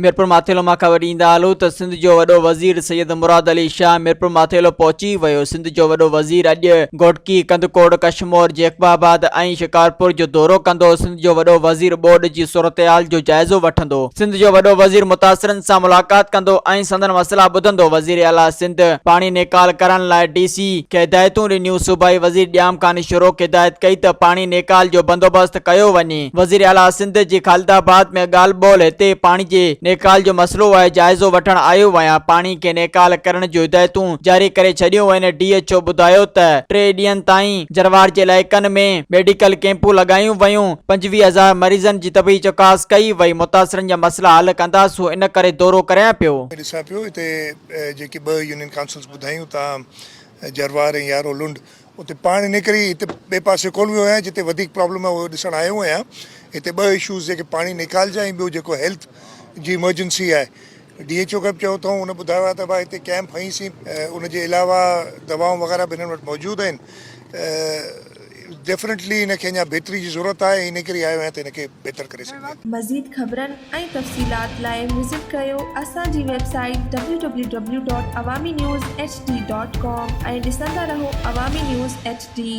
ميرپور ماٿيلو مان خبر ڏيندا هلون ته سنڌ جو وڏو وزير سيد مراد علي شاهه ميرپور ماٿيلو پهچي ويو، سنڌ جو وڏو وزير اڄ گهوٽڪي، ڪنڌڪوٽ، ڪشمور، جيڪب آباد ۽ شڪارپور جو دورو ڪندو، سنڌ جو وڏو وزير ٻوڏ جي صورتحال جو جائزو وٺندو، سنڌ جو وڏو وزير متاثرن سان ملاقات ڪندو ۽ سندن مسئلا ٻڌندو، وزير اعليٰ سنڌ پاڻي نيڪال ڪرڻ لاء ڊي سي کي هدايتون ڏنيون، صوبائي وزير ڄام خان شورو کي هدايت ڪئي ته پاڻي نيڪال جو بندوبست ڪيو وڃي. وزيراعليٰ سنڌ جي خالد آباد ۾ ڳالهه ٻولهه هتي پاڻي جي نيڪال جو مسئلو آهي جائزو وٺڻ آيو آهيان پاڻي کي نيڪال ڪرڻ جون هدايتون جاري ڪري ڇڏيون آهن ڊي ايڇ او ٻڌايو ته ٽي ڏينهن تائين جروار جي علائقن ۾ ميڊيڪل ڪئمپون لڳايون ويون 25 هزار مريضن جي طبي چڪاس ڪئي وئي متاثرن جا مسئلا حل ڪنداسون ان ڪري دورو ڪريان پيو. ڏسان پيو هتي جيڪي ٻه يونين ڪائونسلز ٻڌايون تان جروار ۽ يارو لنڊ اتي پاڻ ان ڪري هتي ٻئي پاسي ڪونه ويو آهيان جتي وڌيڪ پرابلم آهي اهو ڏسڻ آيو آهيان هتي ٻه اشوز جيڪي پاڻي نيڪال جا ۽ ٻيو جيڪو هيلٿ جي ايمرجنسي آهي ڊي ايڇ او کي به چيو اٿئون ان ٻڌايو آهي ته ڀاء هتي ڪئمپ هنئي سين ان جي علاوه دوائون وغيره به هنن وٽ موجود آهن ڊيفنيٽلي هن کي اڃا بهتري جي ضرورت آهي ان ڪري آيو آهيان ته هن کي بهتر ڪري سگهجي. مزيد خبرن ۽ تفصيلات لاء وزٽ ڪريو اسان جي website W W W dot Awami news H D dot com ۽ ڏسندا رهو عوامي نيوز ايڇ ڊي.